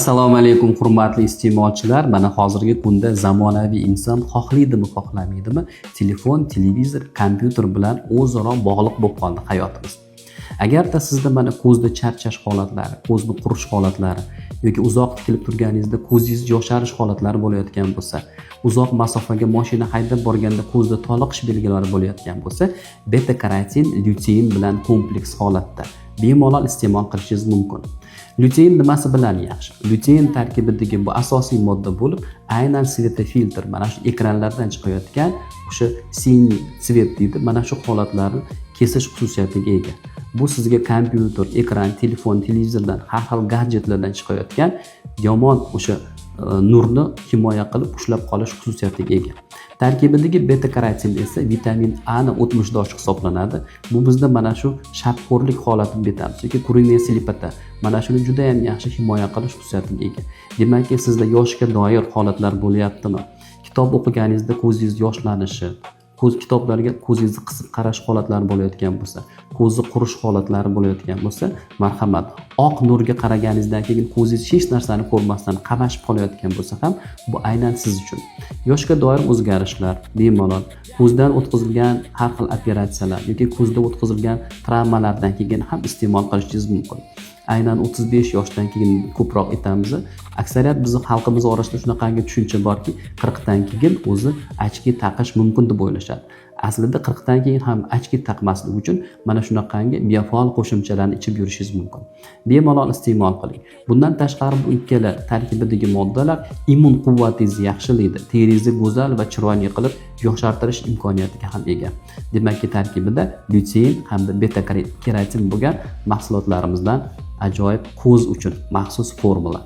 Assalomu alaykum, hurmatli iste'molchilar. Mana hozirgi kunda zamonaviy inson xohlaydimi, xohlamaydimi, telefon, televizor, kompyuter bilan o'zaro bog'liq bo'lib qoldi hayotimiz. Agarda sizda mana ko'zda charchash holatlari, ko'zni qurish holatlari yoki uzoq tikilib turganingizda ko'zingiz yosharish holatlari bo'layotgan bo'lsa, uzoq masofaga moshina haydab borganda ko'zda toliqish belgilari bo'layotgan bo'lsa, beta karotin lyutein bilan kompleks holatda bemalol iste'mol qilishingiz mumkin. Lyutein nimasi bilan yaxshi? Lyutein tarkibidagi bu asosiy modda bo'lib, aynan светофильтр, mana shu ekranlardan chiqayotgan o'sha синий цвет deydi, mana shu holatlarni kesish xususiyatiga ega. Bu sizga kompyuter, ekran, telefon, televizordan, har xil gadjetlardan chiqayotgan yomon o'sha nurni himoya qilib, ushlab qolish xususiyatiga ega. Tarkibidagi beta karotin esa vitamin A ni o'tmishdoshi hisoblanadi. Bu bizda mana shu shapko'rlik holatini betamiz yoki куриная слепота, mana shuni juda yam yaxshi himoya qilish xususiyatiga ega. Demakki, sizda yoshga doir holatlar bo'lyaptimi, kitob o'qiganingizda ko'zingiz yoshlanishi, ko'z kitoblarga ko'zingizni qisib qarash holatlari bo'layotgan bo'lsa, ko'zni qurish holatlari bo'layotgan bo'lsa, marhamat, oq nurga qaraganingizdan keyin ko'zingiz hech narsani ko'rmasdan qamashib qolayotgan bo'lsa ham, bu aynan siz uchun. Yoshga doir o'zgarishlar bemalol, ko'zdan o'tkazilgan har xil operatsiyalar yoki ko'zda o'tkazilgan travmalardan keyin ham iste'mol qilishingiz mumkin. Aynan 35 yoshdan keyin ko'proq aytamiz. Aksariyat bizni xalqimiz orasida shunaqangi tushuncha borki, 40dan keyin o'zi очки taqish mumkin deb o'ylashadi. Aslida 40dan keyin ham очки taqmaslik uchun mana shunaqangi biofaol qo'shimchalarni ichib yurishingiz mumkin. Bemalol iste'mol qiling. Bundan tashqari, bu ikkala tarkibidagi moddalar immun quvvatingizni yaxshilaydi, teringizni go'zal va chiroyli qilib yoshartirish imkoniyatiga ham ega. Demakki, tarkibida lyutein hamda beta keratin bo'lgan mahsulotlarimizdan ajoyib ko'z uchun maxsus formula.